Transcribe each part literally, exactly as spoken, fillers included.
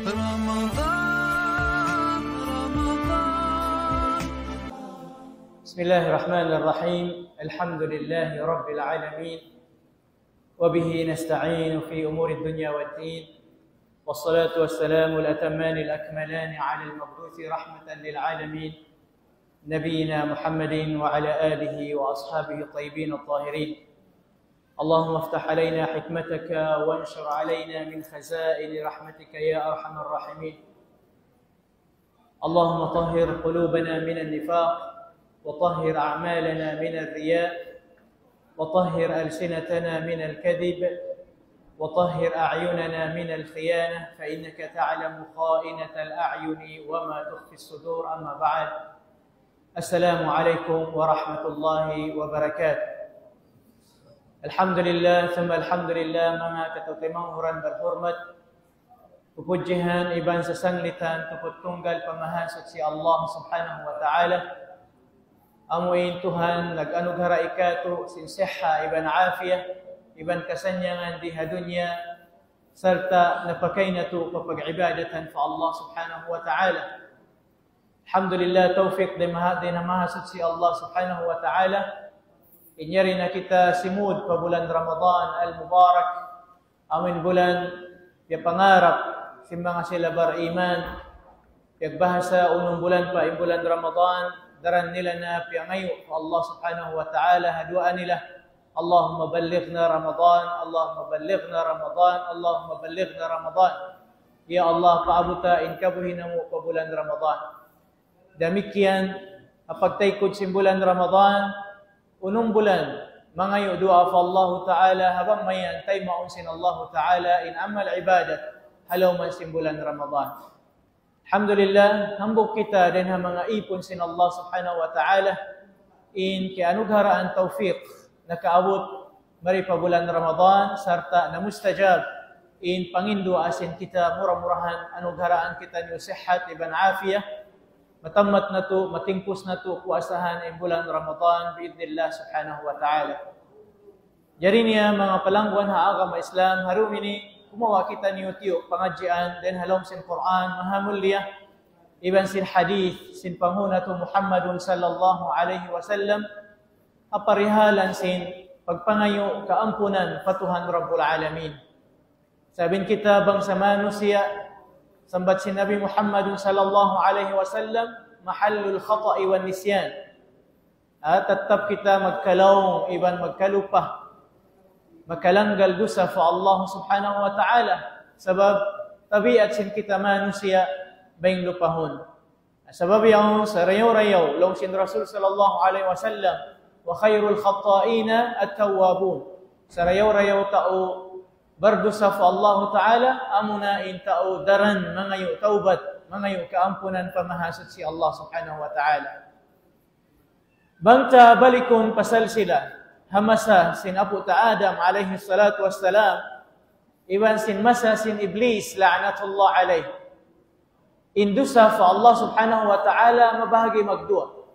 رمضان، رمضان. بسم الله الرحمن الرحيم. الحمد لله رب العالمين، وبه نستعين في أمور الدنيا والدين، والصلاة والسلام الأتمان الأكملان على المبعوث رحمة للعالمين، نبينا محمد وعلى آله وأصحابه الطيبين الطاهرين. اللهم افتح علينا حكمتك وانشر علينا من خزائن رحمتك يا أرحم الراحمين. اللهم طهر قلوبنا من النفاق، وطهر أعمالنا من الرياء، وطهر ألسنتنا من الكذب، وطهر أعيننا من الخيانة، فإنك تعلم خائنة الأعين وما تخفي الصدور. أما بعد، السلام عليكم ورحمة الله وبركاته. Alhamdulillah, summa alhamdulillah, manga kataymanghuran berhormat, pupudjihan iban sasanglitan tuput tunggal pa Mahasuchi Allah Subhanahu wa Ta'ala. Amu in Tuhan nag-anughara katu' sin siha iban afiya, iban kasannyangan di ha dunya, sarta' napakay natu' pa pag-ibadatan pa Allah Subhanahu wa Ta'ala. Alhamdulillah, tawfik dayn ha Mahasuchi Allah Subhanahu wa Ta'ala. In yari na kita simud pa bulan Ramadan al-Mubarak, amu in bulan piyapangarap sin manga sila bariman. Piyagbahasa unum bulan pa in bulan Ramadan, daran nila na piyangayu' pa Allah Subhanahu wa Ta'ala, ha duwaa nila, اللهم بلغنا رمضان، اللهم بلغنا رمضان، اللهم بلغنا رمضان. Ya Allah, paabuta in kabuhi' namu' pa bulan Ramadan. Damikkiyan, ha pagtaykud sin bulan Ramadan, unum bulan, mangayu' duwaa pa Allahu Ta'ala, ha bang mayan taymaun sin Allahu Ta'ala in amal ibadat ha lawm sin bulan Ramadan. Alhamdulillah, hambuuk kita dayn ha manga īpun sin Allah Subhanahu wa Ta'ala, in kiyanugharaan tawfik, nakaabut mari pa bulan Ramadan, sarta' namustajab in panginduwaa sin kita, mura-murahan anugharaan kitaniyu sihat iban afiya, matammat natu', matingkus natu' puasahan in bulan Ramadan, bi'idhnillah Subhanahu wa Ta'ala. Jari niya manga palangguan ha agama Islam, ha dum ini, kumawa' kitaniyu tiyu' pangadjian dayn ha lawm sin Qur'an Mahamulliya, iban sin hadith sin panghu' natu' Muhammadun sallallahu alayhi wasallam, ha parihalan sin pagpangayu' kaampunan pa Tuhan Rabbul Alamin. Sabab in kita bangsa manusiya', sambat sin Nabi Muhammadun sallallahu alayhi wasallam, محل الخطأ والنسيان. Ah, tattap kita magkalaung iban magkalupa, makalanggal dusa pa Allah Subhanahu wa Ta'ala. Sabab tabiat sin kita manusiya' bang lupahun. Sabab yaun sarayaw-rayaw, laung sin Rasul sallallahu alayhi wasallam, وخير الخطائين التوابون. Sarayaw-rayaw tau bardusa pa Allah Ta'ala, amuna in tau daran mangayu' tawbat, mangayu' kaampunan pa Mahasuchi Allah Subhanahu wa Ta'ala. Bang ta balikun pasal sila, ha masa sin apu' ta Adam alayhi salatu wassalam, iban sin masa sin Iblis la'natullah alayh. In dusa pa Allah Subhanahu wa Ta'ala mabahagi' magduwa.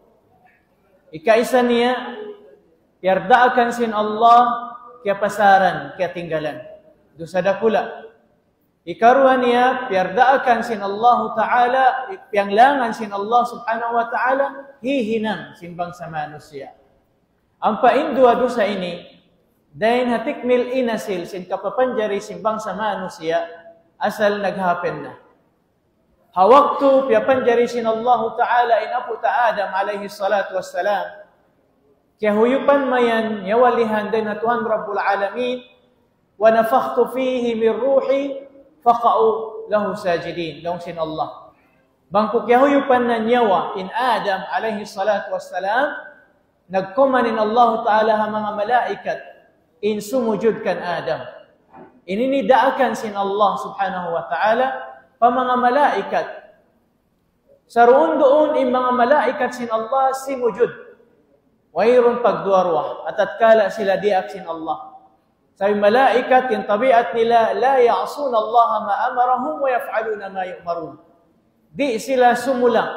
Ikaisa niya, piyardaakan sin Allah, kiyapasaran, kiyatinggalan. Dusa dakula'. Ikaruwa niya, piyardaakan sin Allahu Ta'ala, piyanglangan sin Allah Subhanahu wa Ta'ala, hihinang sin bangsa manusiya'. Ampa in duwa dusa ini, dayn ha tikmil in asil sin kapapanjari sin bangsa manusiya', asal naghapen na. Ha waktu piyapanjari sin Allahu Ta'ala in apu' ta Adam alayhi salatu wassalam, kiyahuyupan mayan nyawa lihan dayn ha Tuhan Rabbul Alamin, ونفخت فيه من روحي فقعوا له ساجدين. Laung sin Allah. Bang ku kiyahuyupan na nyawa in Adam alayhi salatu wassalam, nagkuman in Allahu Ta'ala ha manga malaikat in sumujud kan Adam. Ini in daakan sin Allah Subhanahu wa Ta'ala pa manga malaikat. Saruun-duun in manga malaikat sin Allah simujud. Wayruun pagduwa-ruwa, atatkala sila diyaak sin Allah. Sabab malaikat in tabiat nila, لا يعصون الله ما أمرهم ويفعلون ما يؤمرون. Di' sila sumulang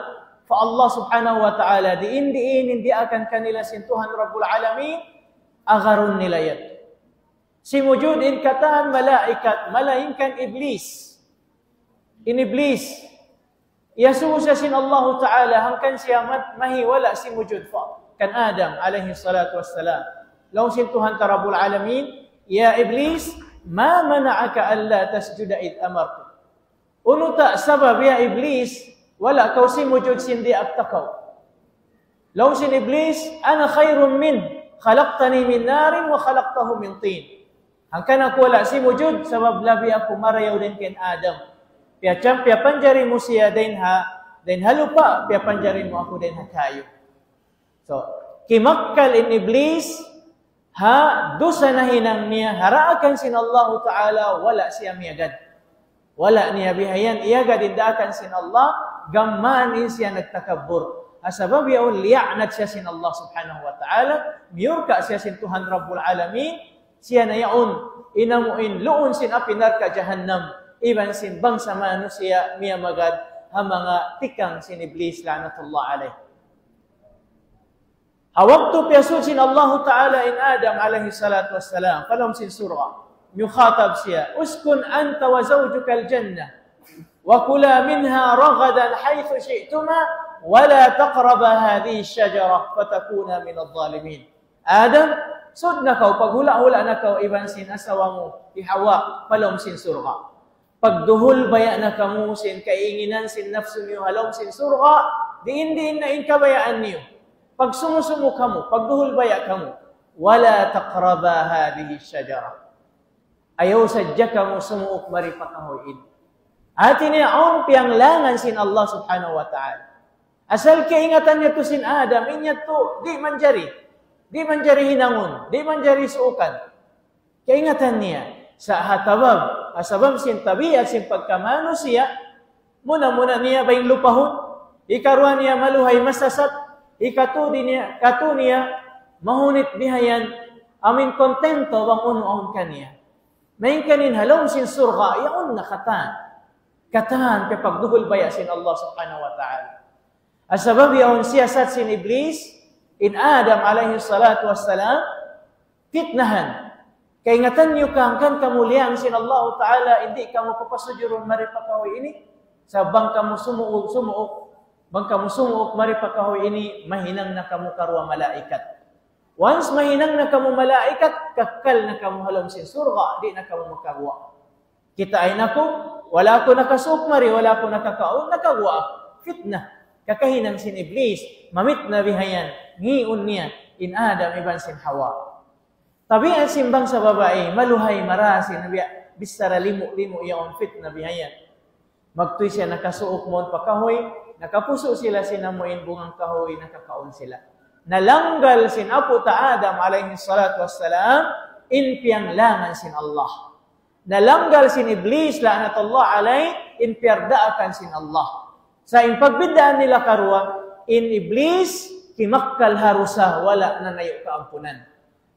pa Allah Subhanahu wa Ta'ala, diin-diin in diyaakan kanila sin Tuhan Rabbul Alamin, agarun nila yan. Simujud in katan malaikat, malaingkan Iblis. In Iblis, iyasubu siya sin Allahu Ta'ala, hangkan siya mat-, mahi wala' simujud pa kan Adam alayhi salatu wassalam. Laung sin Tuhan ta Rabbul Alamin, "Ya Iblis, ma mana'aka alla tasjuda idh amartuk?" Unu ta sabab, ya Iblis, wala' kaw simujud sin diyaak ta kaw? Laung sin Iblis, "Ana khayrun min, khalaqtani min narin wa khalaqtahu min tin." Hangkan aku wala' simujud, sabab labi aku marayaw dayn kan Adam. Piyacham-, piyapanjari mu siya dayn ha, dayn ha lupa', piyapanjari mu aku dayn ha kayu. So, kimakkal in Iblis, ha, dusa nahinang niya, ha daakan sin Allahu Ta'ala, wala' siya miyagad. Wala' niya bihayan, iyagad in daakan sin Allah, gam mayan in siya nagtakabbur. Ha sabab yaun, liyaanat siya sin Allah Subhanahu wa Ta'ala, miyurka siya sin Tuhan Rabbul Alamin, siya na yaun, in amu in luun sin api narka' jahannam, iban sin bangsa manusiya' miyamagad, ha manga tikang sin Iblis, la'natullah alayh. Ha waktu piyasud sin Allahu Ta'ala in Adam alayhi salatu wassalam, pa lawm sin surga', miyukhatab siya, "Uskun anta wa zawjukal jannah, wa kula minha ragadan haythu shi'tuma, wa la taqraba hadhihi shajarah, fatakuna minadh dhalimin." Adam, sud na kaw, paghula'-hula' na kaw iban sin asawa mu, hi Hawa, pa lawm sin surga'. Pagduhul baya' na kamu sin kainginan sin napsu niyu ha lawm sin surga', diin-diin na in kabayaan niyu. Pagsumusumu kamu, pagduhul baya' kamu. Wa la taqraba hadhihi shajarah. Ayaw sadja kamu sumuuk mari pa kahuy ini. Hati niya awn piyanglangan sin Allah Subhanahu wa Ta'ala. Asal kaingatan niya tu sin Adam, in niya tu, di' manjari. Di' manjari hinangun, di' manjari suukan. Kaingatan niya, sa' ha tabab, ha sabab sin tabiat sin pagkamanusiya', muna-muna niya bang lupahun, hikaruwa niya maluhay masasat, hikatu di niya, katu niya, mahunit bihayan, amin kontento bang unu awn kaniya. Main kanin ha lawm sin surga', yaun na katan. Katan kiyapagduhul baya' sin Allah Subhanahu wa Ta'ala. Ha sabab yaun siyasat sin Iblis, in Adam alayhi salatu wassalam, fitnahan. Kaingatan niyu ka hangkan kamuliyahan sin Allahu Ta'ala, di' kamu papasujurun mari pa kahuy ini. Sa' bang kamu sumuuk, sumuuk, bang kamu sumuuk mari pa kahuy ini, mahinang na kamu karuwa malaikat. Once mahinang na kamu malaikat, kakkal na kamu ha lawm sin surga', di' na kamu makaguwa'. Kitaa niyu aku, wala' aku nakasuuk mari, wala' aku nakakaun, nakaguwa' aku. Fitna. Kakahinang sin Iblis, mamitna bihayan, ngiun niya, in Adam iban sin Hawa. Tabiat sin bangsa babai, maluhay marayaw sin biya', bichara limu'-limu' yaun fitna bihayan. Magtuy siya nakasuuk mawn pa kahuy, nakapusu' sila sin amu in bunga kahuy, nakakaun sila. Nalanggal sin apu' ta Adam alayhi salatu wassalam, in piyanglangan sin Allah. Nalanggal sin Iblis, la'natullah alayh, in piyardaakan sin Allah. Sa' in pagbiddaan nila karuwa, in Iblis, kimakkal ha dusa, wala' nangayu' kaampunan.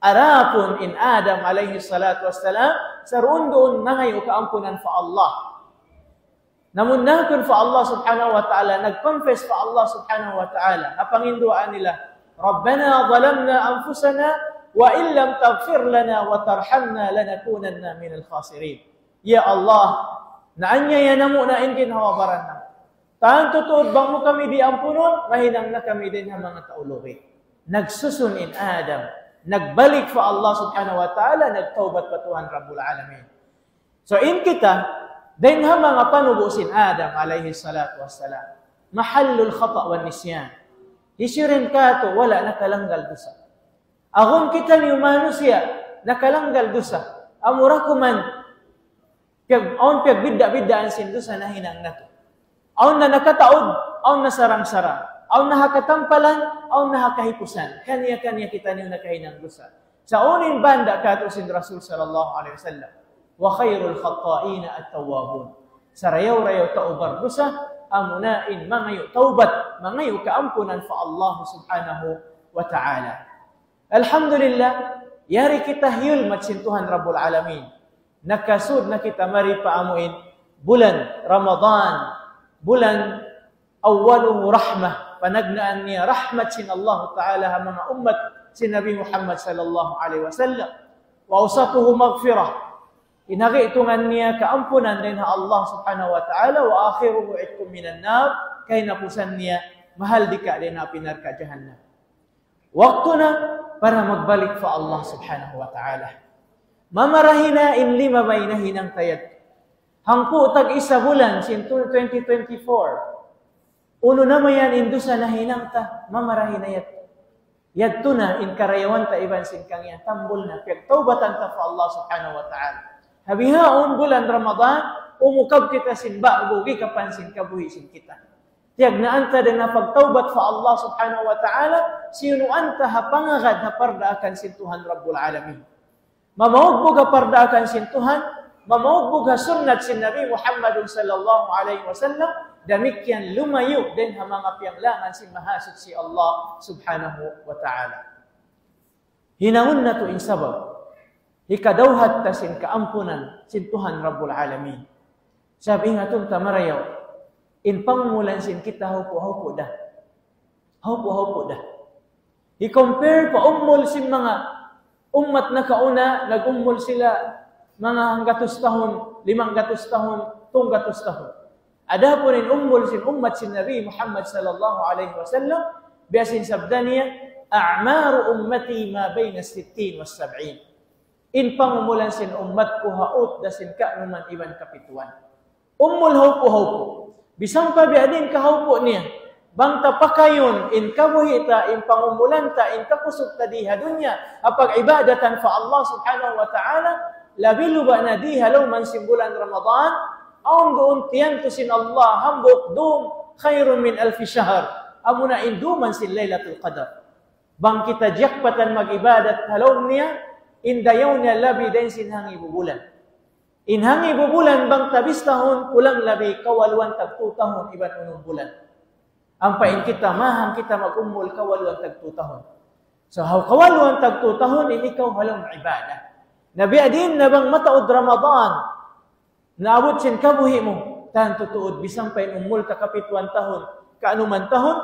Adapun in Adam alayhi salatu wassalam, saruun-duun nangayu' kaampunan pa Allah. Namun nakun pa Allah Subhanahu wa Ta'ala, nag-confess pa Allah Subhanahu wa Ta'ala. Apa in duwaa nila? رَبَّنَا ظَلَمْنَا أَنفُسَنَا وَإِن لَّمْ تَغْفِرْ لَنَا وَتَرْحَمْنَا لَنَكُونَنَّ مِنَ الْخَاسِرِينَ. Ya Allah, naanyaya namu' na in ginhawa-baran namu'. Tantu tuud bang mu kami di' ampunun, mahinang na kami dayn ha manga tau lugi'. Nagsusun in Adam, nagbalik pa Allah Subhanahu wa Ta'ala, nagtawbat pa Tuhan Rabbul Alamin. So, in kita, dayn ha manga panubu' sin Adam alayhi salatu wassalam, محل الخطأ والنسيان. Hisiyu in katu', wala' nakalanggal dusa. Agun kitaniyu manusiya', nakalanggal dusa. Amura kuman, piyag-, awn piyagbidda'-biddaan sin dusa nahinang natu'. Awn na nakataud, awn na sarang-sarang. Awn na ha katampalan, awn na ha kahipusan. Kaniya-kaniya kitaniyu nakahinang dusa. Sa' unu in banda' katu' sin Rasul sallallahu alayhi wasallam, وَخَيْرُ الْخَطَّائِينَ التَّوَّابُونَ. Sarayaw-rayaw tau bardusa, amuna in mangayu' tawbat, mangayu' kaampunan pa Allah Subhanahu wa Ta'ala. Alhamdulillah, yari kita hiyulmat sin Tuhan Rabbul Alamin. Nakasud na kita mari pa amuin bulan Ramadan, bulan أَوَّلُهُ رَحْمَةٌ, panagnaan niya rahmat sin Allah Ta'ala ha manga ummat sin Nabi Muhammad sallallahu alayhi wasallam. وَأَوْسَطُهُ مَغْفِرَةٌ. In hagitungan niya kaampunan dayn ha Allah subhanahu wa ta'ala, وآخره عتق من النار, kahinapusan niya mahaldika' dayn ha api narka' jahannam. Waktu na para magbalik pa Allah subhanahu wa ta'ala. Mamarahi na in limabay na hinang ta yadtu. Hangpu' tag-isa bulan sin tu-, twenty twenty-four. Unu na mayan in dusa nahinang ta, mamarahi na yadtu. Yadtu na in karayawan ta iban sin kangīan, tambul na, piyagtawbatan ta pa Allah subhanahu wa ta'ala. Ha bihaun bulan Ramadan, umukab kita sin ba'gu, gikapan sin kabuhi' sin kita. Tiyagnaan ta dayn ha pagtawbat pa Allah subhanahu wa ta'ala, siyunuan ta ha pangagad ha pardaakan sin Tuhan Rabbul Alamin. Mamaugbug ha pardaakan sin Tuhan, mamaugbug ha sunnat sin Nabi Muhammad sallallahu alayhi wasallam, damikkiyan lumayu' dayn ha manga piyanglangan sin Mahasuchi Allah subhanahu wa ta'ala. Hinangun natu' in sabab, hikadawhat ta sin kaampunan sin Tuhan Rabbul Alamin. Sabab ingatun ta marayaw, in pangumulan sin kita hawpu'-hawpu' da. Hawpu'-hawpu' da. I-compare pa umul sin manga ummat nakauna, nag-umul sila manga hanggatus tahun, limanggatus tahun, tunggatus tahun. Adapun in umul sin ummat sin Nabi Muhammad sallallahu alayhi wasallam, biya' sin sabda niya, أعمار أمتي ما بين الستين والسبعين. In pangumulan sin ummat ku ha ut da sin kanuman iban kapituan. Umul hawpu'-hawpu'. Bisan pa biya' diin kahawpu' niya. Bang ta pakayun, in kabuhi' ta, in pangumulan ta, in kakusug ta di ha dunya, ha pag-ibadatan pa Allah subhanahu wa ta'ala, labi luba na di ha lawm sin bulan Ramadan, awn duun tiyantu sin Allah, hambuuk dum, خير من ألف شهر. Amuna in duman sin Laylatul Qadar. Bang kita jackpatan mag-ibadat ha lawm niya, in dayaw niya labi dayn sin hangibu bulan. In hangibu bulan bang ta bistahun, kulang labi kawaluan tag tu tahun iban unum bulan. Ampa in kita, mahang kita mag-umul kawaluan tag tu tahun. So, ha kawaluan tag tu tahun, in ikaw ha lawm ibadat. Na biya' diin na bang mataud Ramadan, naabut sin kabuhi' mu, tantu tuud bisan pa in umul ta kapituan tahun, kaanuman tahun,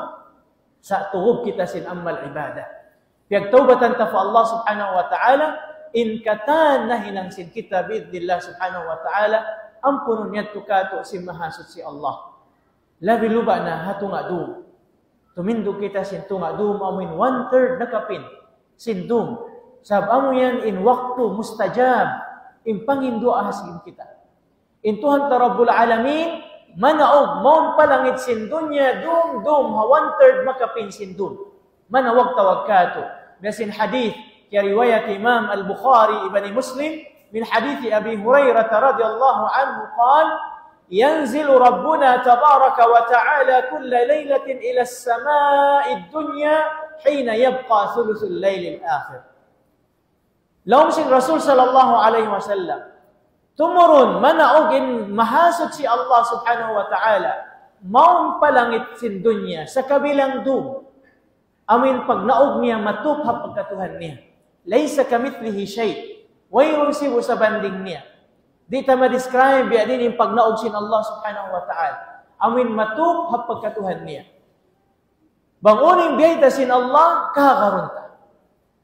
sa' tugub kita sin amal ibadat. Piyagtawbatan ta pa Allah subhanahu wa ta'ala, in katan nahinang sin kita bi'idhnillah subhanahu wa ta'ala, ampunun yadtu katu' sin Mahasuchi Allah. Labi luba na ha tunga' dum. Tumindug kita sin tunga' dum amuin one third na kapin sin dum. Sabab amu yan in waktu mustajab, in panginduwaa sin kita. In Tuhan ta Rabbul Alamin, manaug mawn pa langit sin dunya dum-dum ha one third makapin sin dum. Manawag-tawag katu'. Biya' sin hadith, kiyariwayat Imam Al-Bukhari iban Muslim, من حديث أبي هريرة رضي الله عنه قال: ينزل ربنا تبارك وتعالى كل ليلة إلى السماء الدنيا حين يبقى ثلث الليل الآخر. Laung sin Rasul sallallahu alayhi wasallam, tumurun, manaug in Mahasuchi Allah subhanahu wa ta'ala, mawn pa langit sin dunya, sa kabilang dum. Amuin pagnaug niya matup ha pagkatuhan niya. ليس كمثله شيء. Wayruun sibu' sabanding niya. Di' ta ma-describe biya' diin in pagnaug sin Allah subhanahu wa ta'ala. Amuin matup ha pagkatuhan niya. Bang unu in biyayta' sin Allah, kahagarun ta.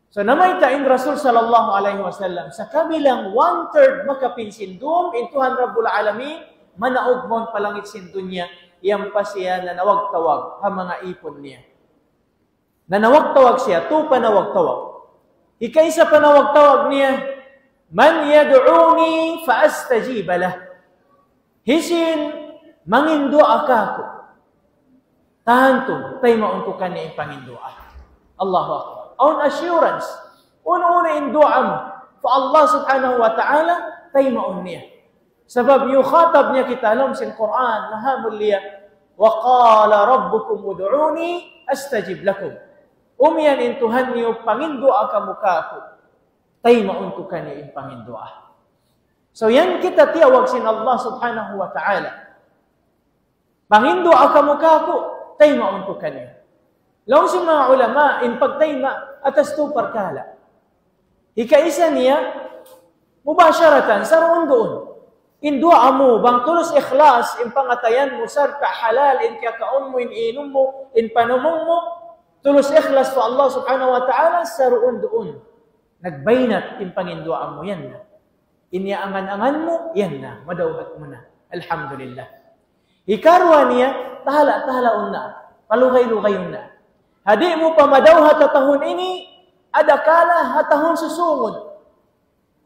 So, namayta' in Rasul sallallahu alayhi wasallam, sa kabilang one third makapin sin dum, in Tuhan Rabbul Alamin, manaug mawn pa langit sin dunya, yan pa siya nanawag-tawag, ha manga ipun niya. Nanawag-tawag siya, tu panawag-tawag. Ikaisa panawag-tawag niya, من يدعوني فأستجيب له. Hisiyu in manginduwaa kāku', tantu taymaun ku kaniya in panginduwaa. Allahu Akbar. Awn assurance. Unu-unu in duwaa mu pa Allah subhanahu wa ta'ala, taymaun niya. Sabab yukhatab niya kita ha lawm sin Qur'an, maha mulia, وقال ربكم ادعوني أستجب لكم. Umiyan in Tuhan niyu, panginduwaa kamu kāku', taymaun ku kaniyu in panginduwaa. So, yan kita tiyawag sin Allah subhanahu wa ta'ala. Panginduwaa kamu kāku', taymaun ku kaniyu. Laung sin manga ulama, in pagtayma' atas tu parkala'. Hikaisa niya, mubasharatan, saruun-duun. In duwaa mu, bang tulus ikhlas, in pangatayan mu, sarta' halal, in kiyakaun mu, in inum mu, in panumung mu, tulus ikhlas pa Allah subhanahu wa ta'ala, saruun-duun. Nagbaynat in panginduwaa mu yan. In iyaangan-angan mu, yan na, madawhat mu na. Alhamdulillah. Hikaruwa niya, tahala'-tahalaun na, palugay-lugayun na. Ha di' mu pa madawhat ha tahun ini, adakala ha tahun susūngun.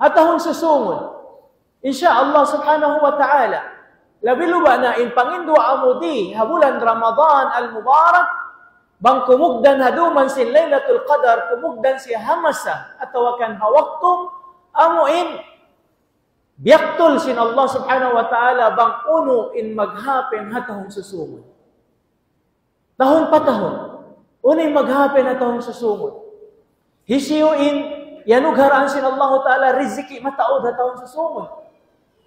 Ha tahun susūngun. Insya Allah subhanahu wa ta'ala. Labi luba na in panginduwaa mu di ha bulan Ramadan al-Mubarak, bang kumugdan ha dūm sin Laylatul Qadar, kumugdan siya ha masa, atawa kan ha waktu, amu in biyaktul sin Allah subhanahu wa ta'ala, bang unu in maghapin ha tahun susūngun. Tahun pa tahun. Unu in maghapin ha tahun susūngun. Hisiyu in iyanugharaan sin Allahu Ta'ala riziki mataud ha tahun susūngun.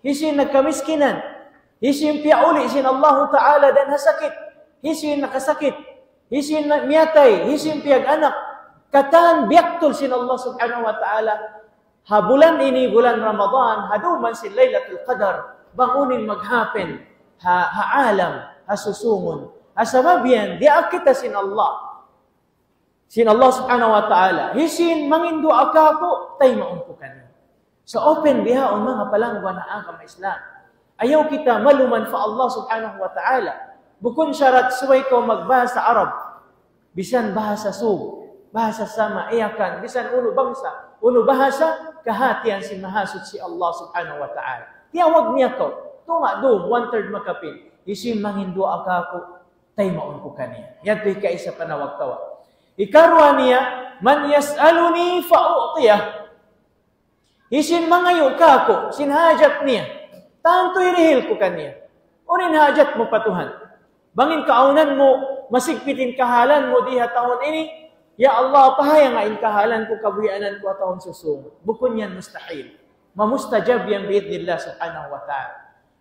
Hisiyu in nagkamiskinan. Hisiyu in piyauli' sin Allahu Ta'ala dayn ha sakit. Hisiyu in nakasakit. Hisiyu in na-, miyatay. Hisiyu in piyag-anak. Katan biyaktul sin Allah subhanahu wa ta'ala. Ha bulan ini, bulan Ramadan, ha dūm sin Laylatul Qadar, bang unu in maghapin ha, ha alam, ha susūngun. Ha sabab yan, diyaak kita sin Allah. Sin Allah subhanahu wa ta'ala. Hisiyu in manginduwaa kāku', taymaun ku kaniya. Sa' open bihaun manga palangguan ha agama Islam. Ayaw kita maluman pa Allah subhanahu wa ta'ala. Bukun sharat subay kaw magbahasa Arab. Bisan bahasa Sug, bahasa Sama, Yakan, bisan unu bangsa, unu bahasa, kahatihan sin Mahasuchi Allah subhanahu wa ta'ala. Tiyawag niya kaw, tunga' dūm, one third makapin. Hisiyu in manginduwaa kāku', taymaun ku kaniya. Yadtu hikaisa panawag-tawag. Hikaruwa niya, من يسألني فأعطيه. Hisiyu in mangayu' kāku', sin hajat niya. Tantu hirihil ku kaniya. Unu in hajat mu pa Tuhan? Bang in kaawnan mu, masigpit in kahalan mu di ha tahun ini, "Ya Allah, pahayanga in kahalan ku, kabuhianan ku ha tahun susūngun." Bukun yan mustahil. Mamustajab yan bi'idhnillah subhanahu wa ta'ala.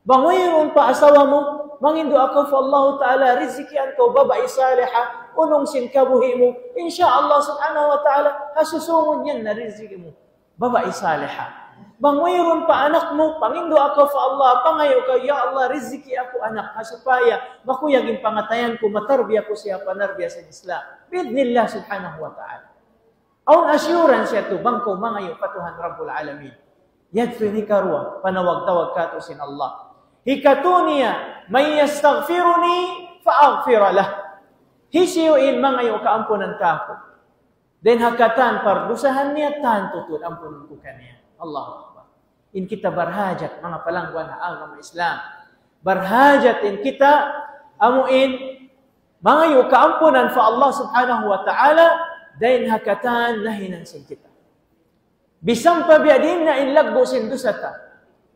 Bang wayruun pa asawa mu, manginduwaa kaw pa Allahu Ta'ala, rizikian kaw babai saliha, unung sin kabuhi' mu, insya Allah subhanahu wa ta'ala, ha susūngun yan na riziki mu. Babai saliha. Bang wayruun pa anak mu, panginduwaa kaw pa Allah, pangayu' kaw, "Ya Allah, riziki aku anak, ha supaya makuyag in pangatayan ku, matarbiya ku siya, panarbiya sin Islam." Bi'idhnillah subhanahu wa ta'ala. Awn assurance yadtu, bang kaw mangayu' pa Tuhan Rabbul Alamin. Yadtu in hikaruwa, panawag-tawag kātu' sin Allah. Hikatū niya, من يستغفرني فأغفر له. Hisiyu in mangayu' kaampunan kāku'. Dayn ha katan pardusahan niya, tantu tuud ampunun ku kaniya. Allahu Akbar. In kita barhajat, manga palangguan ha agama Islam. Barhajat in kita, amu in, mangayu' kaampunan pa Allah subhanahu wa ta'ala, dayn ha katan nahinang sin kita. Bisan pa biya' diin na in laggu' sin dusa ta,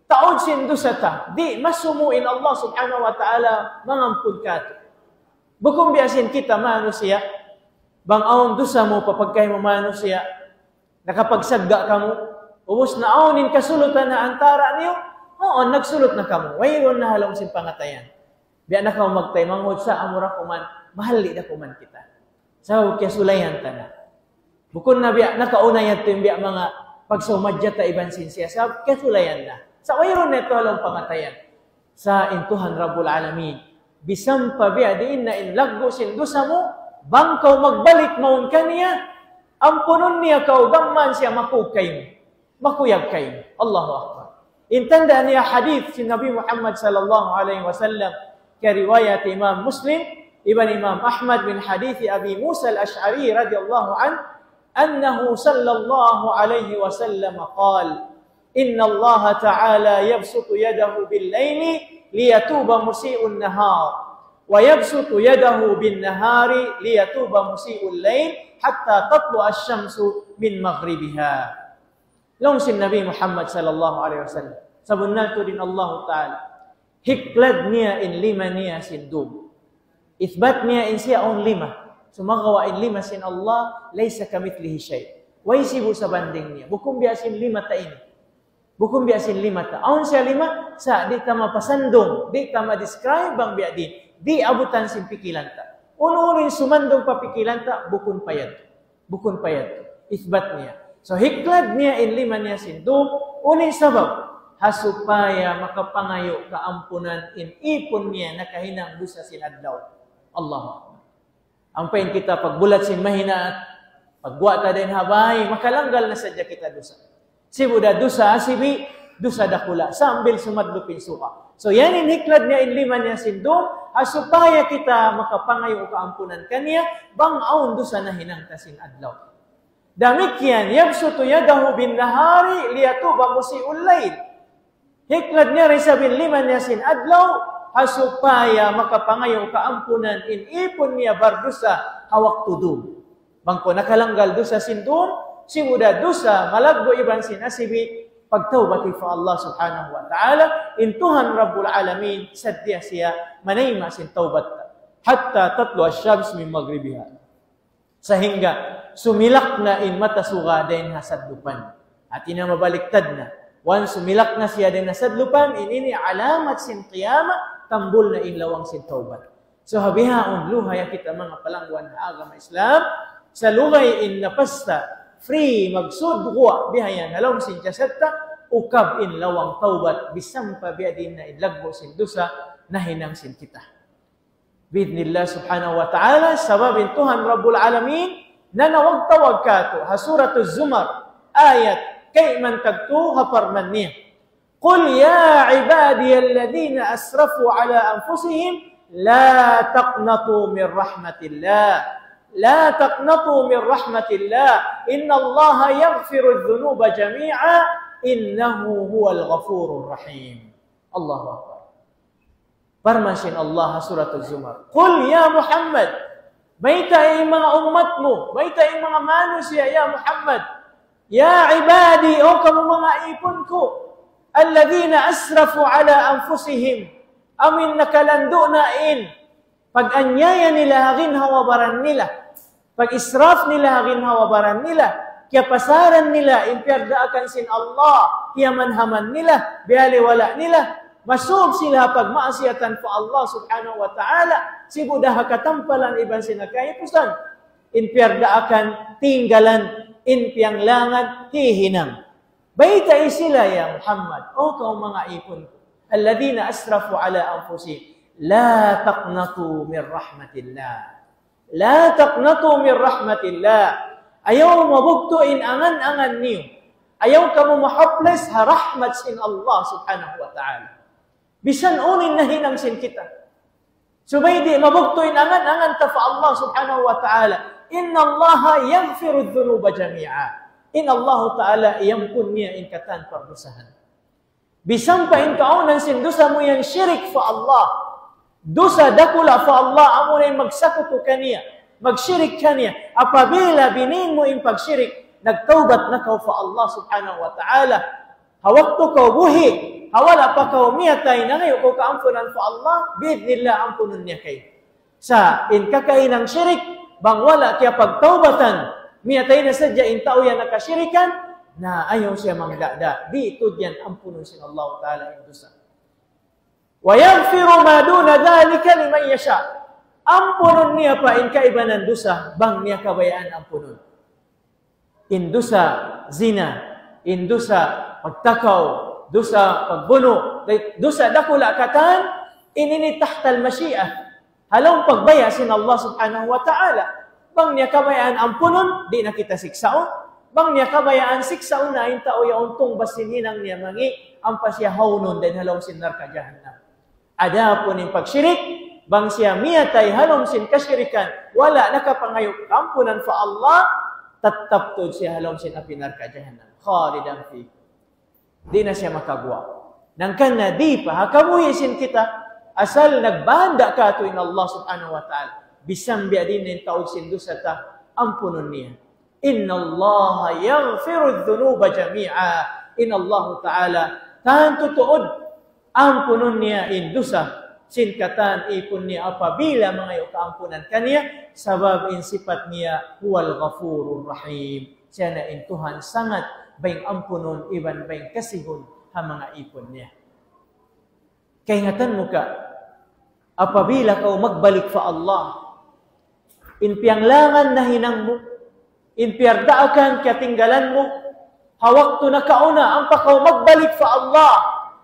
taud sin dusa ta, di' masumu in Allah subhanahu wa ta'ala mangampun kātu'. Bukun biya' sin kita manusiya', bang awn dusa mu pa pagkahi mu manusiya', nakapagsagga' kamu, ubus na awn in kasulutan ha antara' niyu, huun, nagsulut na kamu, wayruun na ha lawm sin pangatayan. Biya' na kamu magtaymanghud sa' amura kuman, mahalli' da kuman kita. Sabab kiyasulayan ta na. Bukun na biya' nakauna yadtu in biya' manga pagsaumadja ta iban sin siya. Sabab kiyasulayan na. Sa' wayruun na yadtu ha lawm pangatayan. Sa' in Tuhan Rabbul Alamin, bisan pa biya' diin na in laggu' sin dusa mu, bang kaw magbalik mawn kaniya, ampunun niya kaw, gām mayan siya makug kaymu. Makuyag kaymu. Allahu Akbar. In tanda' niya hadith sin Nabi Muhammad sallallahu alayhi wasallam, kariwayat Imam Muslim, iban Imam Ahmad, min hadith Abi Musa al-Ash'ari radiyallahu anhu, أنه صلى الله عليه وسلم قال: إن الله تعالى يبسط يده بالليل ليتوب مسيء النهار، ويبسط يده بالنهار ليتوب مسيء الليل حتى تطلع الشمس من مغربها. Laung sin Nabi Muhammad sallallahu alayhi wasallam, sabunnal tuud in Allahu Ta'ala, hiklad niya in lima niya sin dum. Ithbat niya in siya awn lima. Sumagawa' in lima sin Allah, ليس كمثله شيء. Way sibu' sabanding niya. Bukun biya' sin lima ta ini. Bukun biya' sin lima ta. Awn siya lima, sa' di' ta mapasandung, di' ta ma-describe bang biya' diin. Di' abutan sin pikilan ta. Unu-unu in sumandung pa pikilan ta, bukun pa yadtu. Bukun pa yadtu. Ithbat niya. So, hiklad niya in lima niya sin dum, unu in sabab, ha supaya makapangayu' kaampunan in ipun niya nakahinang dusa sin adlaw. Allahu Akbar. Ampa in kita pagbulat sin mahinaat, pagguwa' ta dayn ha bay, makalanggal na sadja kita dusa. Sibu' da dusa, sibi', Dusa dakula', sambil sumadlup in suga. So, yan in hiklad niya in lima niya sin dum, ha supaya kita makapangayu' kaampunan kaniya, bang awn dusa nahinang ta sin adlaw. Damikkiyan, يبسط يده بالنهار ليتوب مسيء الليل. Hiklad niya da isab in lima niya sin adlaw, ha supaya makapangayu' kaampunan in ipun niya bardusa ha waktu dum. Bang kaw nakalanggal dusa sin dum, sibu' da dusa malaggu' iban sin asibi', pagtawbat pa Allah Subhanahu wa Ta'ala, in Tuhan Rabbul Alamin, sadja siya manayma' sin tawbat. حتى تطلع الشمس من مغربها. Sahingga sumilak na in mata suga dayn ha sadlupan. Hati niya mabaliktad na. Wan sumilak na siya dayn ha sadlupan, in ini alamat sin qiyamah, tambul na in lawang sin tawbat. So, ha bihaun, luhaya kita manga palangwan ha agama Islam, salugay in napasta, free, magsud guwa', bihayan, ha lawm sin jasad ta, ukab in lawang tawbat, bisan pa biya' diin na in laggu' sin dusa, nahinang sin kita. Bi'idhnillah subhanahu wa ta'ala, sabab in Tuhan Rabbul Alamin, nanawag-tawag kātu', ha Surat Az-Zumar, ayat, kayman tagtu, ha parman niya. قل يا عبادي الذين أسرفوا على أنفسهم لا تقنطوا من رحمة الله. لا تقنطوا من رحمة الله. إن الله يغفر الذنوب جميعا. إنه هو الغفور الرحيم. الله أكبر. Parman sin Allah ha Surat Az-Zumar. قل يا محمد. Baytai in manga ummat mu. Baytai in manga manusiya', ya Muhammad. يا عبادي, o kamu manga ipun ku. الذين أسرفوا على أنفسهم. Amu in nakalandu' na in pag-anyaya nila ha ginhawa-baran nila. Pag-israf nila ha ginhawa-baran nila. Kiyapasaran nila in piyagdaakan sin Allah. Kiyamanhaman nila. Biyaliwala' nila. Masūb sila ha pagmaasiyatan pa Allah subhanahu wa ta'ala. Sibu' da ha katampalan iban sin ha kahipusan. In piyagdaakan, tinggalan, in piyanglangan, hihinang. Baytai sila, ya Muhammad, o kaw manga ipun ku, الذين أسرفوا على أنفسهم لا تقنطوا من رحمة الله. لا تقنطوا من رحمة الله. Ayaw mabugtu' in angan-angan niyu. Ayaw kamu ma-hopeless ha rahmat sin Allah subhanahu wa ta'ala. Bisan unu in nahinang sin kita. Subay di' mabugtu' in angan-angan ta pa Allah subhanahu wa ta'ala. إن الله يغفر الذنوب جميعا. In Allah ta'ala iyampun niya in katan pardusahan. Bisan pa in kaawnan sin dusa mu yan shirik pa Allah. Dusa dakula' pa Allah, amuna in magsakutu kaniya, magshirik kaniya. Apabila biyin mu in pagshirik, nagtawbat na kaw pa Allah subhanahu wa ta'ala. Ha waktu kaw buhi', ha wala' pa kaw miyatay, nangayu' kaw kaampunan pa Allah, bi'idhnillah ampunun niya kaymu. Sa' in kakahinang shirik, bang wala' kiyapagtawbatan, miyatay na sadja in tau yan nakashirikan, na ayaw siya mangdada, di' tuud yan ampunun sin Allah ta'ala in dusa. ويغفر ما دون ذلك لمن يشاء. Ampunun niya pa in kaibanan dusa, bang niya kabayaan ampunun. In dusa zina, in dusa pagtakaw, dusa pagbunu', dusa dakula' katan, in ini تحت المشيئة. Ha lawm pagbaya' sin Allah subhanahu wa ta'ala. Bang niya kabayaan ampunun, di' na kita siksaun. Bang niya kabayaan siksaun na in tau yaun tungbas sin hinang niya mangi', ampa siya hawnun dayn ha lawm sin narka' jahannam. Adapun in pagshirik, bang siya miyatay ha lawm sin kashirikan, wala' nakapangayu' kaampunan pa Allah, tattap tuud siya ha lawm sin api narka' jahannam. خالدا فيه. Di' na siya makaguwa'. Hangkan na di' pa ha kabuhi' sin kita, asal nagbanda' katu' in Allah subhanahu wa ta'ala. Bisan biya' diin in taud sin dusa ta, ampunun niya. إن الله يغفر الذنوب جميعا. In Allah ta'ala, tantu tuud, ampunun niya in dusa sin katan ipun niya apabila mangayu' kaampunan kaniya, sabab in sipat niya هو الغفور الرحيم. Siya na in Tuhan sangat bayng ampunun iban bayng kasihun ha manga ipun niya. Kaingatan mu ka, apabila kaw magbalik pa Allah, in piyanglangan nahinang mu, in piyagdaakan kiyatinggalan mu, ha waktu nakauna, ampa kaw magbalik pa Allah,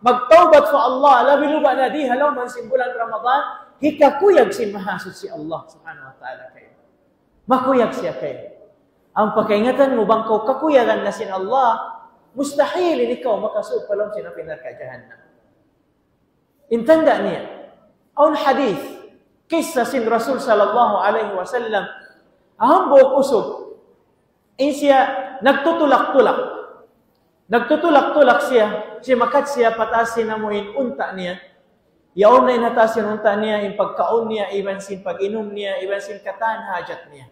magtawbat pa Allah, labi-labi na di ha lawm sin bulan Ramadan, hikakuyag sin Mahasuchi Allah subhanahu wa ta'ala kaymu. Makuyag siya kaymu. Ampa kaingatan mu bang kaw kakuyagan na sin Allah, Mustahil in ikaw makasud pa lawm sin api narka' jahannam. In tanda' niya, awn hadith, kissa sin Rasul sallallahu alayhi wasallam, hambuuk usug, in siya nagtutulak-tulak. Nagtutulak-tulak siya, simakat siya pataas sin amuin unta' niya. Yaun na in ha taas sin unta' niya, in pagkaun niya, iban sin pag-inum niya, iban sin katan hajat niya.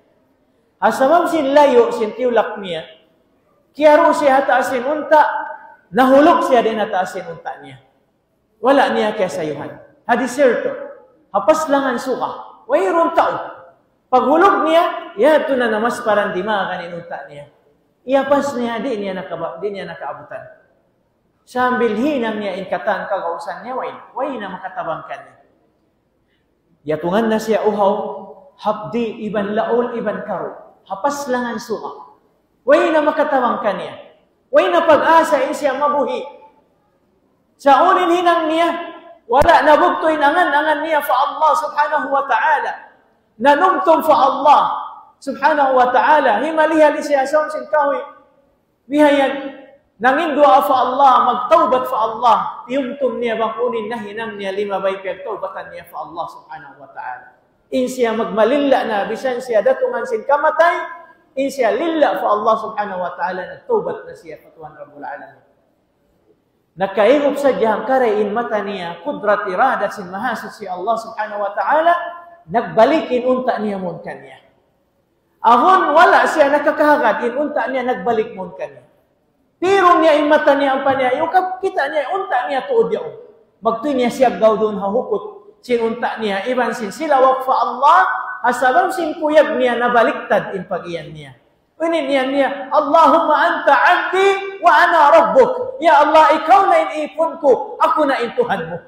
Ha sabab sin layu' sin tiyulak niya, kiyaru siya ha taas sin unta', nahulug siya dayn ha taas sin unta' niya. Wala' niya kiyasayuhan. Ha disyerto. Ha paslangan suga. Wayruun tau. Paghulug niya, yadtu na namasparan dimagan in unta' niya. Iyapas niya, di' niya nakaba-, di' niya nakaabutan. Sambil hinang niya in katan kagausan niya, way, way na makatabang kaniya. Yatungan na siya uhaw, hapdi', iban laul, iban karu'. Ha paslangan suga. Way na makatabang kaniya. Way na pag-asa in siya mabuhi'. Sa' unu in hinang niya, wala' nabugtu' in angan-angan niya pa Allah subhanahu wa ta'ala. Nanumtum pa Allah subhanahu wa ta'ala. Himalihali siya sa sin kahuy. Bihayan, nangin duwaa pa Allah, magtawbat pa Allah. Tiyumtum niya bang unu in nahinang niya limabay piyagtawbatan niya pa Allah subhanahu wa ta'ala. In siya magmalilla' na, bisan siya datungan sin kamatay, in siya lilla' pa Allah subhanahu wa ta'ala, nagtawbat na siya pa Tuhan Rabbul Alamin. Nakaigup sadja hangkaray in mata niya, kudrat iradat sin Mahasuchi Allah subhanahu wa ta'ala, nagbalik in unta' niya mawn kaniya. Awn wala' siya nakakahagad, in unta' niya nagbalik mawn kaniya. Pirun niya in mata niya ampa niya, yukab kita' niya, unta' niya tuud yaun. Magtuy niya siyaggaw duun ha hukut sin unta' niya, iban sin silawak pa Allah, ha sabab sin kuyag niya nabaliktad in pag-iyan niya. Unu in iyan niya, اللهم أنت عبدي وأنا ربك. Ya Allah, ikaw na in ipun ku, aku na in Tuhan mu.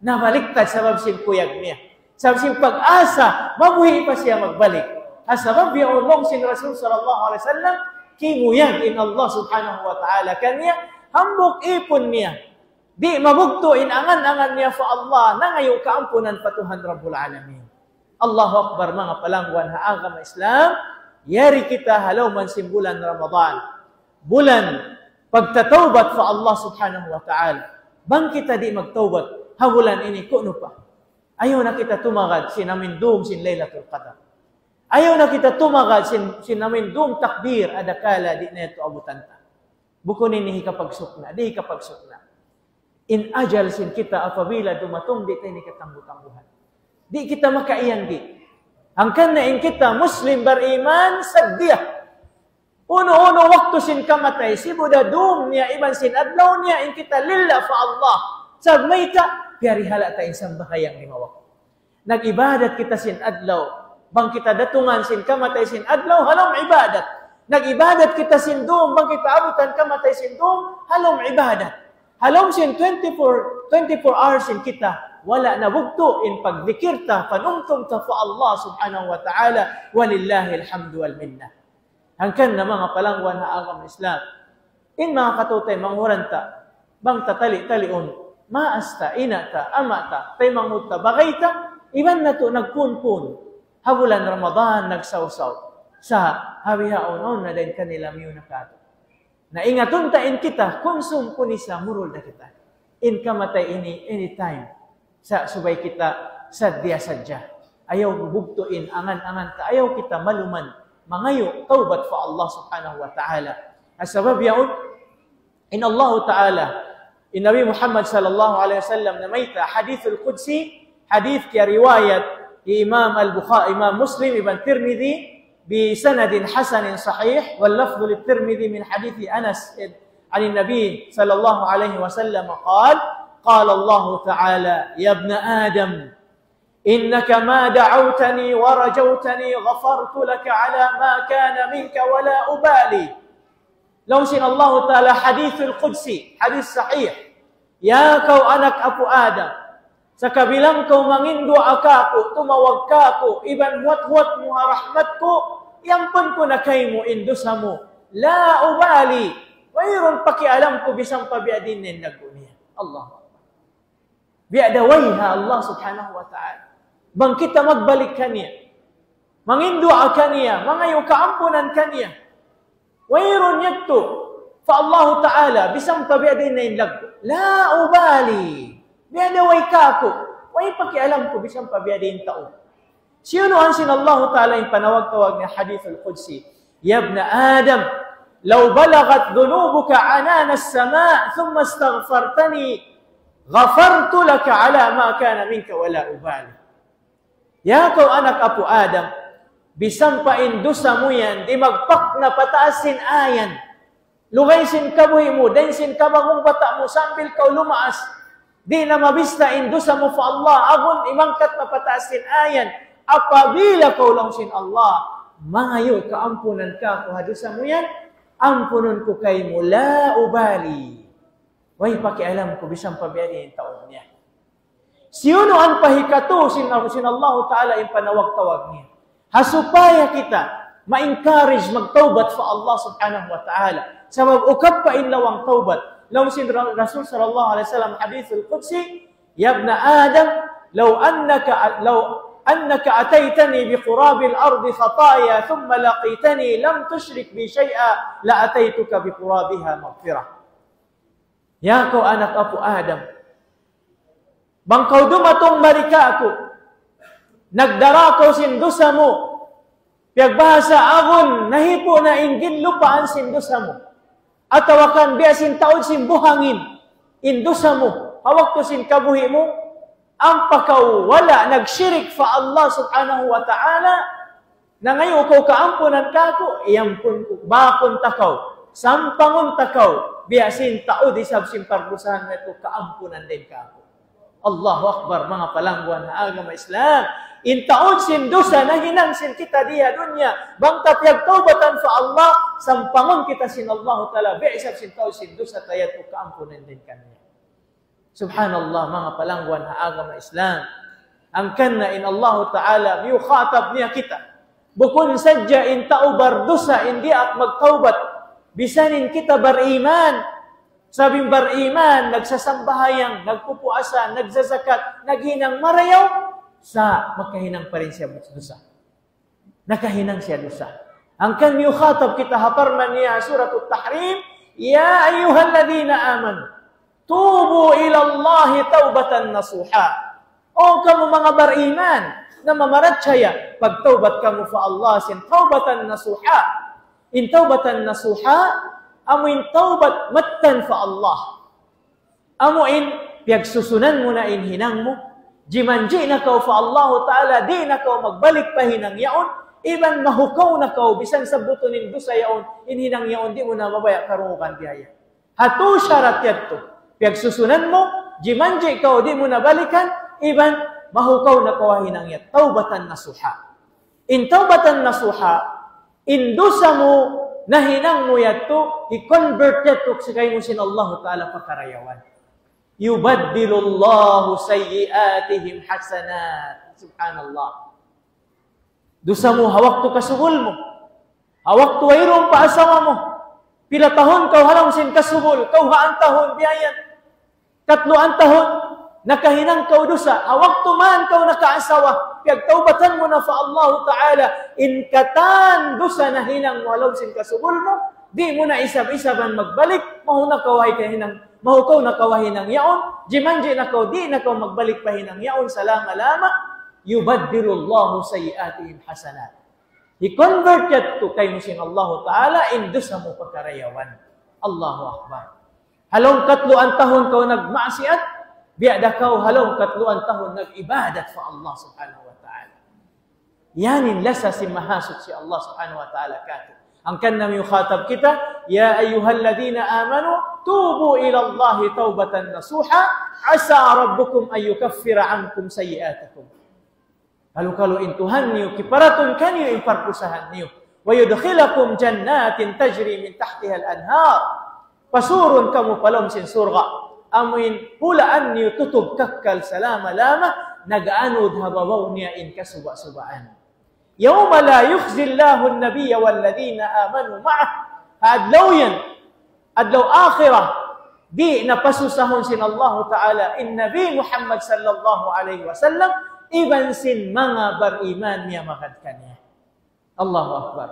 Nabaliktad sabab sin kuyag niya. Sabab sin pag-asa, mabuhi' pa siya magbalik. Ha sabab yaun laung sin Rasul sallallahu alayhi wasallam, kimuyag in Allah subhanahu wa ta'ala kaniya, hambuuk ipun niya. Di' mabugtu' in angan-angan niya pa Allah, nangayu' kaampunan pa Tuhan Rabbul Alamin. Allahu Akbar, manga palangguan ha agama Islam, yari kita ha lawm sin bulan Ramadan. Bulan pagtatawbat pa Allah subhanahu wa ta'ala. Bang kita di' magtawbat ha bulan ini, ku'nu pa? Ayaw na kita tumagad sin amuin dum sin Laylatul Qadr. Ayaw na kita tumagad sin, sin amuin dum takbir, adakala di' na yadtu abutan ta. Bukun ini hikapagsukna', di' hikapagsukna'. In ajal sin kita apabila dumatung, di' ta ini katanggu-tangguhan. Di' kita makaiyan di'. Hangkan na in kita Muslim bariman, sadja. Unu-unu waktu sin kamatay, sibu' da dum niya iban sin adlaw niya, in kita lilla' pa Allah. Sa' mayta', piyarihala' ta in sambahayang lima waktu. Nag-ibadat kita sin adlaw. Bang kita datungan sin kamatay sin adlaw, ha lawm ibadat. Nag-ibadat kita sin dum. Bang kita abutan kamatay sin dum, ha lawm ibadat. Ha lawm sin twenty-four, twenty-four hours sin kita, wala' nabugtu' in pagdikir ta, panumtum ta pa Allah subhanahu wa ta'ala, ولله الحمد والمنة. Hangkan na manga palangguan ha agama Islam. In manga kataw-taymanghuran ta, bang ta tali-taliun, maas ta, ina' ta, ama' ta, taymanghud ta, bagay ta, iban natu' nagpunpun. Ha bulan Ramadan nagsawsaw. Sa' ha bihaun, awn na dayn kanila miyuna katu'. Na ingatun ta in kita, kunsum kunisa murul da kita. In kamatay ini, anytime. Sa' subay kita sadja-sadja. Ayaw bugtuin angan-angan ta, ayaw kita maluman. Mangayu' tawbat pa Allah subhanahu wa ta'ala. Sabab yaun, in Allah ta'ala, in Nabi Muhammad sallallahu alayhi wasallam namayta', hadithul qudsi, hadith kiyariwayat hi Imam Al-Bukhari, Imam Muslim, iban Tirmidhi, بسند حسن صحيح، واللفظ للترمذي من حديث أنس عن النبي صلى الله عليه وسلم قال: قال الله تعالى: يا ابن آدم، إنك ما دعوتني ورجوتني غفرت لك على ما كان منك ولا أبالي. Laung sin Allahu Ta'ala, hadithul qudsi, hadith sahih. Ya kaw anak apu' Adam, sakabilang kaw manginduwaa kāku', tumawag kāku', iban huwat-huwat mu ha rahmat ku, iyampun ku na kaymu in dusa mu. لا أبالي, wayruun pakialam ku bisan pa biya' diin in laggu' niya. Allahu Akbar. Biya' da way ha Allah subhanahu wa ta'ala. Bang kita magbalik kaniya, manginduwaa kaniya, mangayu' kaampunan kaniya. Wayruun yadtu. pa Allahu Ta'ala, bisan pa biya' diin na in laggu'. لا أبالي. Biya' da way kāku'. Way pakialam ku, bisan pa biya' diin in taud. Siyunuan sin Allahu Ta'ala in panawag-tawag niya hadithul qudsi. يا ابن آدم، لو بلغت ذنوبك عنان السماء ثم استغفرتني غفرت لك على ما كان منك ولا أبالي. Ya kaw anak apu' Adam, bisan pa in dusa mu yan, di' magpak na pataas sin ayan. Lugay sin kabuhi' mu, dayn sin kabangung bata' mu, sambil kaw lumaas. Di' na mabista in dusa mu pa Allah, agun imangkat na pataas sin ayan. Apabila kaw laung sin Allah, mangayu' kaampunan kāku' ha dusa mu yan, ampunun ku kaymu, لا أبالي. Way pakialam ku bisan pa biya' diin in taud niya. Siyunuan pa hikatu sin, sin Allahu Ta'ala in panawag-tawag niya. Ha supaya kita ma-encourage magtawbat pa Allah Subhanahu wa Ta'ala. Sabab ukab pa in lawang tawbat. Laung sin Ra-, Rasul sallallahu alayhi wasallam hadithul qudsi, يا ابن آدم، لو أنك، لو أنك أتيتني بقراب الأرض خطايا ثم لقيتني لم تشرك بي شيئا لأتيتك بقرابها مغفرة. Ya kaw anak apu' Adam, bang kaw dumatung mari kāku', nagdara kaw sin dusa mu, piyagbahasa agun, nahipu' na in ginlupaan sin dusa mu. Atawa kan biya' sin taud sin buhangin, in dusa mu, ha waktu sin kabuhi' mu, ampa kaw wala' nagshirik pa Allah Subhanahu wa Ta'ala, nangayu' kaw kaampunan kāku', iyampun ku, bakun ta kaw, sampangun ta kaw, biya' sin taud isab sin pardusahan natu' kaampunan dayn kāku'. Allahu Akbar, manga palangguan ha agama Islam. In taud sin dusa nahinang sin kita di ha dunya, bang ta piyagtawbatan pa Allah, sampangun kita sin Allahu Ta'ala, biya' isab sin taud sin dusa ta yadtu kaampunan dayn kaniya. Subhanallah, manga palangguan ha agama Islam. Hangkan na in Allahu Ta'ala, miyukhatab niya kita. Bukun sadja in tau bardusa, in diyaak magtawbat. Bisan in kita bariman. Sabab in bariman, nagsasambahayang, nagpupuasa, nagzazakat, naghinang marayaw, sa' makahinang pa rin siya dusa. Nakahinang siya dusa. Hangkan miyukhatab kita ha parman niya ha Suratut Tahrim, يا أيها الذين آمنوا توبوا إلى الله توبة نصوحا. O kamu manga bariman, namamarachaya, pagtawbat kamu pa Allah sin tawbatan nasuha. In tawbatan nasuha, amu in tawbat mattan pa Allah. Amu in, piyagsusunan mu na in hinang mu, jimanji' na kaw pa Allahu Ta'ala, di' na kaw magbalik pa hinang yaun, iban mahukaw na kaw, bisan sabbutun in dusa yaun, in hinang yaun, di' mu na mabaya' karungugan biya' yan. Hatu sharat yadtu, piyagsusunan mu, jimanji' kaw, di' mu na balikan, iban mahukaw na kaw ha hinang yan. Tawbatan nasuha. In tawbatan nasuha, in dusa mu, nahinang mu yadtu, i-convert yadtu sa kaymu sin Allahu Ta'ala pa karayawan. يبدل الله سيئاتهم حسنات. Subhanallah. Dusa mu ha waktu kasubul mu. Ha waktu wayruun pa asawa mu. Pila tahun kaw ha lawm sin kasubul, kawhaan tahun biya' yan. Katluan tahun, nakahinang kaw dusa. Ha waktu man kaw nakaasawa, piyagtawbatan mu na pa Allahu Ta'ala. In katan dusa nahinang mu ha lawm sin kasubul mu, di' mu na isab-isaban magbalik, mahu na kaw ha hinang, mahukaw na kaw ha hinang yaun, jimanji' na kaw, di' na kaw magbalik pa hinang yaun salama-lama. يبدل الله سيئاتهم حسنات. I-convert yadtu kaymu sin Allahu Ta'ala in dusa mu pa karayawan. Allahu Akbar. Ha lawm katluan tahun kaw nagmaksiyat, biya' da kaw ha lawm katluan tahun nag-ibadat pa Allah Subhanahu wa Ta'ala. Yan in lasa sin Mahasuchi Allah Subhanahu wa Ta'ala katu'. Hangkan na miyukhatab kita, يا أيها الذين آمنوا توبوا إلى الله توبة نصوحا عسى ربكم أن يكفر عنكم سيئاتكم. Kalu-kalu in Tuhan niyu, kiparatun kaniyu in pardusahan niyu. ويدخلكم جنات تجري من تحتها الأنهار. Pasurun kamu pa lawm sin surga'. Amu in hulaan niyu tutug kakkal salama-lama, nag-anud ha babaw niya in kasuba'-subaan. يوم لا يخزي الله النبي والذين آمنوا معه. Ha adlaw yan, adlaw akhirat, di' na pasusahun sin Allahu Ta'ala in Nabi Muhammad sallallahu alayhi wasallam, iban sin manga bariman miyamagad kaniya. Allahu Akbar.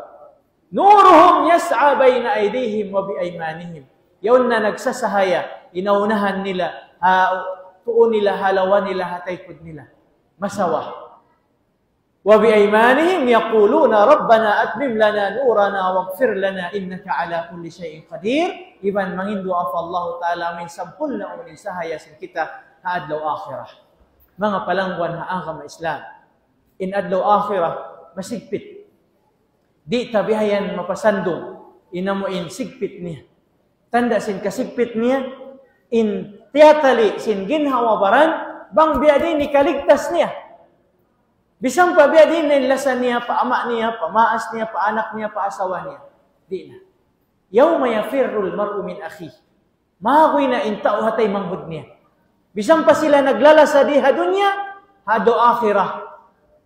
نورهم يسعى بين أيديهم وبأيمانهم. Yaun na nagsasahaya, in ha unahan nila, ha tuu nila, ha lawa nila, ha taykud nila. Masawa. وبأيمانهم يقولون ربنا أتمم لنا نورنا واغفر لنا إنك على كل شيء قدير. Iban mangin duwaa pa Allah Ta'ala amin sampurna' in sahaya sin kita ha adlaw akhirat. Manga palangguan ha agama Islam. In adlaw akhirat, masigpit. Di' ta bihayan mapasandung, in amu in sigpit niya. Tanda' sin kasigpit niya, in tiyatali' sin ginhawa-baran, bang biya' diin hikaligtas niya. Bisan pa biya' diin in lasa niya, pa ama' niya, pa maas niya, pa anak niya, pa asawa niya. Di' na. يوم يفر المرء من أخيه. Maguy na in tau ha taymanghud niya. Bisan pa sila naglalasa di ha dunya, ha adlaw akhirat,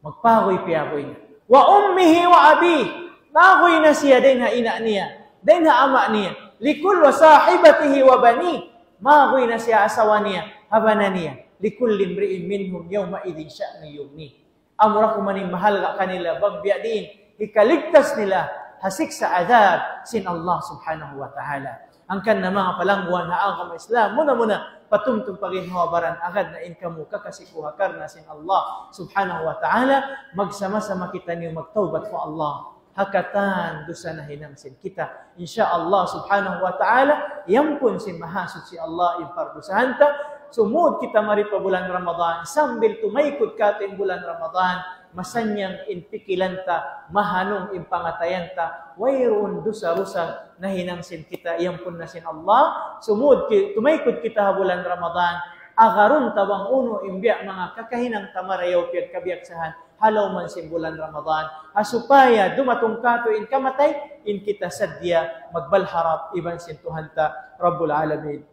magpaguy-piyaguy na. وأمه وأبيه. Maguy na siya dayn ha ina' niya, dayn ha ama' niya. لكل وصاحبته وبنيه. Maguy na siya asawa niya, ha bana niya. لكل امرئ منهم يومئذ شأن يغنيه. Amura kuman in mahalga' kanila bang biya' diin hikaligtas nila ha siksa' adab sin Allah Subhanahu wa Ta'ala. Hangkan na manga palangguan ha agama Islam, muna-muna, patumtum pa ginhawa-baran, agad na in kamu kakasi ku ha karna' sin Allah Subhanahu wa Ta'ala, magsama-sama kitaniyu magtawbat pa Allah. Ha katan dusa nahinang sin kita. Insya Allah Subhanahu wa Ta'ala, iyampun sin Mahasuchi Allah in pardusahan ta. Sumud kita mari pa bulan Ramadan, sambil tumaykud katu' in bulan Ramadan, masannyang in pikilan ta, mahanung in pangatayan ta, wayruun dusa-dusa nahinang sin kita, iyampun na sin Allah. Sumud ki-, tumaykud kita ha bulan Ramadan, agarun ta bang unu in biya' manga kakahinang ta marayaw piyagkabiyaksahan, ha lawm sin bulan Ramadan. Ha supaya dumatung katu' in kamatay, in kita sadja magbalharap iban sin Tuhan ta Rabbul Alamin.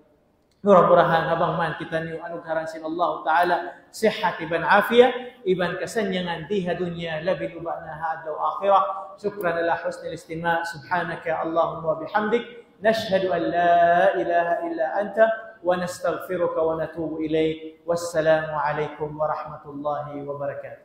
Mura-murahan ha bang man kitaniyu anugarahan sin Allah Ta'ala sihat iban afiya, iban kasannyangan di ha dunya labi luba' na ha adlaw akhirat. شكرا على حسن الاستماع. سبحانك اللهم وبحمدك. نشهد أن لا إله إلا أنت ونستغفرك ونتوب إليك. والسلام عليكم ورحمة الله وبركاته.